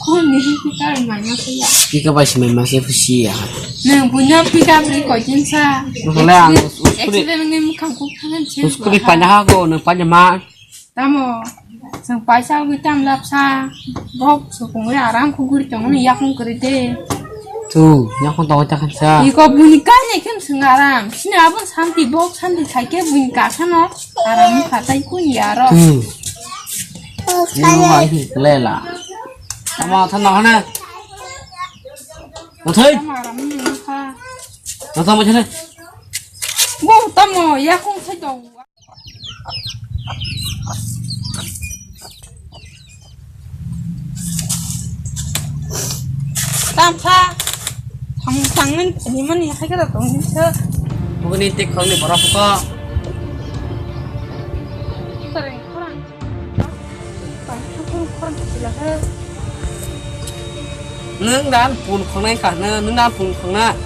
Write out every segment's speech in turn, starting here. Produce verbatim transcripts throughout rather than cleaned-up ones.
Khon ni hi kar manya kaya. Pika bai simai ma se phusi ya. Nang punya pika bri ko jin sa. Nang le ang Accident, uskuri, accident ngi mukhang kuk thangan se. Uskuri panya ha ko nang panya ma. Tamo. Sang paisa gwi tam lap sa. Bok sukung le aram kuguri tong ni yakung kuri de. Tu, yakung tong ta khan sa. Iko buni ka ne kem sung aram. Sini abon santi bok santi saike buni ka sa no. Aram khatai kun yaro. Tu. Ini mai hi lela. Tamo than na hana. Nathoi. Tamo aram ni kha. Nathoi mo chane. Bo tamo yakung sai to. Tamsa. Thang thang ni ni man ni hai ka tong ni se. Buguni tik khong ni borok ko. Sering kurang. Kurang sila he. Nwng dan pun khongnai kha, nwng dan pun khongna.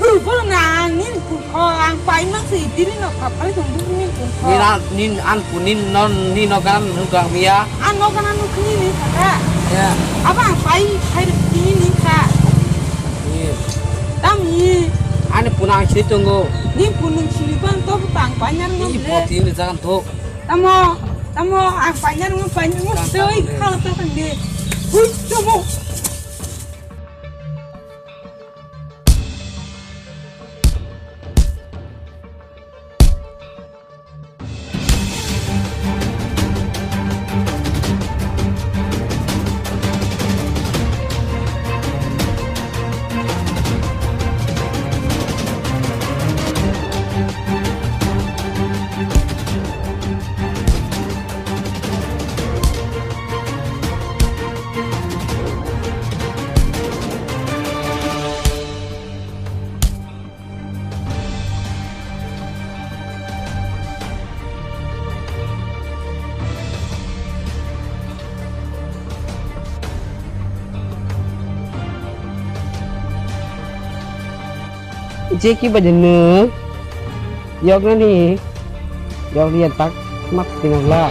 Hur, bono na, nini pun kho, ang pai mang se, diri no kha, phai tong diri nini pun kho. Nini an, nini an pun, nini no, nini no gan nwng gang ya. An no gan nwng kini ni kha ka. Ya. Aba ang pai, pai nini kha. Iya. Tam ni. Ani pun ang sini tunggu. Nini pun nwng sini bang to, butang pai nyar no. Ini boti ini jangan tuh. Tamo, tamo, ang painani, ang painani, tamo, tamo, tamo, tamo, tamo, tamo, hui, tamo. Jeki bajen nwng yoknani yokni tak mat tinangla.